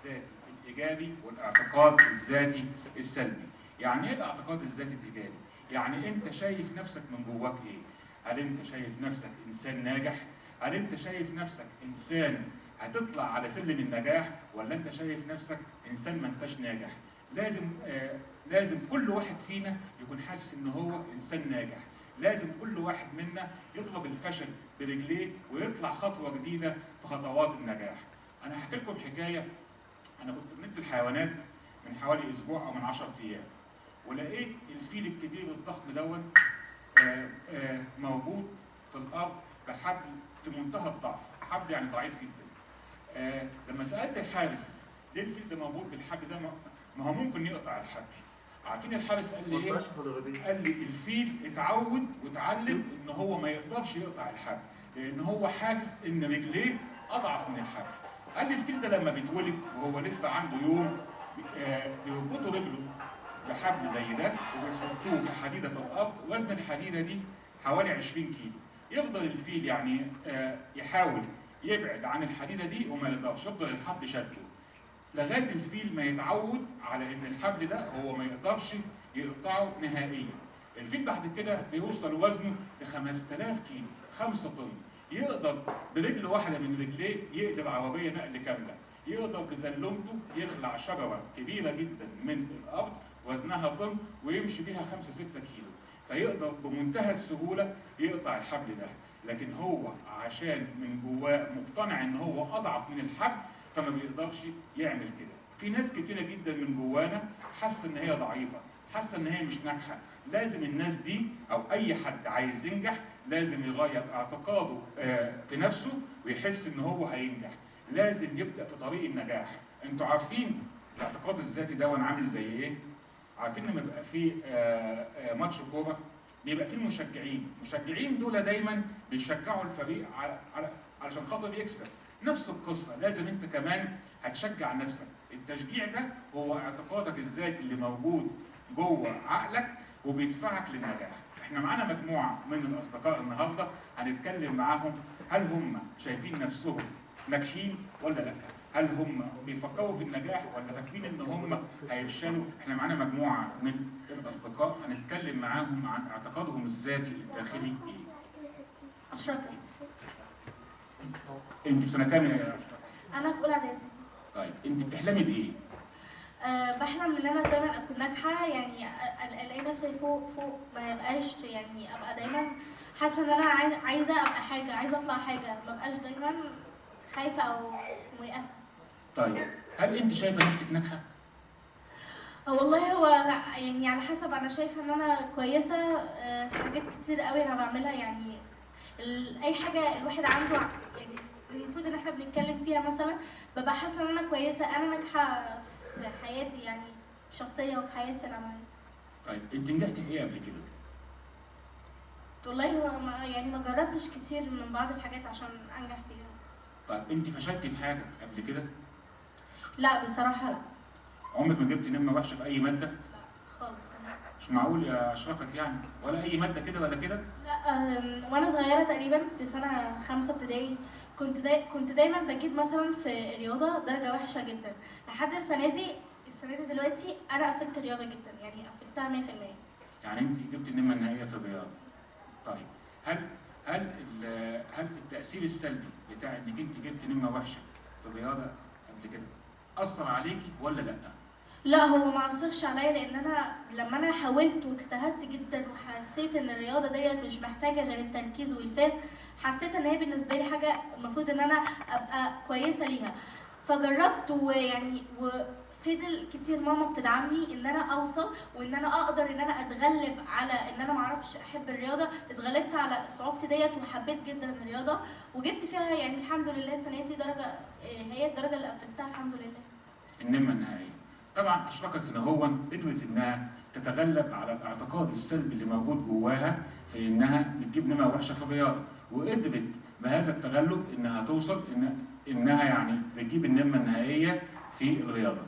الذاتي الايجابي والاعتقاد الذاتي السلبي. يعني ايه الاعتقاد الذاتي الايجابي؟ يعني انت شايف نفسك من جواك ايه؟ هل انت شايف نفسك انسان ناجح؟ هل انت شايف نفسك انسان هتطلع على سلم النجاح، ولا انت شايف نفسك انسان ما انتش ناجح؟ لازم كل واحد فينا يكون حاسس ان هو انسان ناجح. لازم كل واحد منا يطلب الفشل برجليه ويطلع خطوة جديدة في خطوات النجاح. انا هحكي لكم حكاية. انا كنت في جنينة الحيوانات من حوالي اسبوع او من 10 ايام، ولقيت الفيل الكبير الضخم دون موجود في الارض بحبل في منتهى الضعف، حبل يعني ضعيف جدا. لما سالت الحارس ليه الفيل ده موجود بالحبل ده، ما هو ممكن يقطع الحبل. عارفين الحارس قال لي ايه؟ قال لي الفيل اتعود واتعلم ان هو ما يقدرش يقطع الحبل، لان هو حاسس ان رجليه اضعف من الحبل. قال لي الفيل ده لما بيتولد وهو لسه عنده يوم بيربطوا رجله بحبل زي ده وبيحطوه في حديده في الارض، وزن الحديدة دي حوالي 20 كيلو. يفضل الفيل يعني يحاول يبعد عن الحديدة دي وما يقدرش، يفضل الحبل شده لغاية الفيل ما يتعود على ان الحبل ده هو ما يقدرش يقطعه نهائيا. الفيل بعد كده بيوصل وزنه ل 5000 كيلو، 5 طن. يقدر برجل واحدة من رجليه يقلب عربية نقل كاملة، يقدر بزلمته يخلع شجرة كبيرة جدا من الارض وزنها طن ويمشي بيها 5 6 كيلو، فيقدر بمنتهى السهولة يقطع الحبل ده. لكن هو عشان من جواه مقتنع ان هو اضعف من الحبل فما بيقدرش يعمل كده. في ناس كتيرة جدا من جوانا حاسه ان هي ضعيفة، حاسه ان هي مش ناجحة. لازم الناس دي او اي حد عايز ينجح لازم يغير اعتقاده في نفسه ويحس ان هو هينجح. لازم يبدا في طريق النجاح. انتوا عارفين الاعتقاد الذاتي ده وانا عامل زي ايه؟ عارفين لما يبقى في ماتش كورة بيبقى فيه المشجعين، المشجعين دول دايما بيشجعوا الفريق علشان خاطر يكسب. نفس القصة، لازم انت كمان هتشجع نفسك. التشجيع ده هو اعتقادك الذاتي اللي موجود جوه عقلك وبيدفعك للنجاح. احنا معانا مجموعة من الاصدقاء النهارده هنتكلم معاهم، هل هم شايفين نفسهم ناجحين ولا لا؟ هل هم بيفكروا في النجاح ولا فاكرين ان هم هيفشلوا؟ احنا معانا مجموعة من الاصدقاء هنتكلم معاهم عن اعتقادهم الذاتي الداخلي ايه. اشرقت. انت في سنة كام يا اشرقت؟ انا في اولى اعدادي. طيب انت بتحلمي بايه؟ بحلم ان انا دايما اكون ناجحة، يعني الاقي نفسي فوق فوق، ما يبقاش يعني ابقى دايما حاسه ان انا عايزه ابقى حاجة، عايزه اطلع حاجة، ما بقاش دايما خايفة او ميأسه. طيب هل انت شايفه نفسك ناجحة؟ والله هو يعني على حسب، انا شايفه ان انا كويسة في حاجات كتير قوي انا بعملها، يعني اي حاجة الواحد عنده يعني المفروض ان احنا بنتكلم فيها مثلا ببقى حاسه ان انا كويسة، انا ناجحة في حياتي يعني شخصية وفي حياتي العملية. طيب انت نجحتي في ايه قبل كده؟ والله هو ما جربتش كتير من بعض الحاجات عشان انجح فيها. طيب انت فشلتي في حاجة قبل كده؟ لا بصراحة لا. عمرك ما جبتي نمره وحشة في اي مادة؟ لا خالص. مش معقول يا اشرقت، يعني ولا اي مادة كده ولا كده؟ لا، وانا صغيرة تقريبا في سنة 5 ابتدائي كنت دايما بجيب مثلا في الرياضة درجه وحشة جدا، لحد السنة دي دلوقتي انا قفلت الرياضة جدا، يعني قفلتها 100%. يعني انت جبتي النمرة النهائية في الرياضة. طيب هل هل التاثير السلبي بتاع انك انت جبتي نمره وحشة في الرياضة قبل كده اثر عليكي ولا لا؟ لا هو ما اثرش عليا، لان انا لما انا حاولت واجتهدت جدا وحسيت ان الرياضة ديت مش محتاجه غير التركيز والفهم، حسيت ان هي بالنسبة لي حاجة المفروض ان انا ابقى كويسة ليها، فجربت ويعني وفضل كتير ماما بتدعمني ان انا اوصل وان انا اقدر ان انا اتغلب على ان انا ما اعرفش احب الرياضة. اتغلبت على صعوبتي ديت وحبيت جدا الرياضة وجبت فيها يعني الحمد لله السنة دي درجه هي الدرجة اللي قفلتها الحمد لله. النمرة النهائية. طبعا اشرقت هنا هو قدرت انها تتغلب على الاعتقاد السلبي اللي موجود جواها في انها بتجيب نمره وحشة في الرياضة، وقدرت بهذا التغلب انها توصل انها يعني بتجيب النمرة النهائية في الرياضة.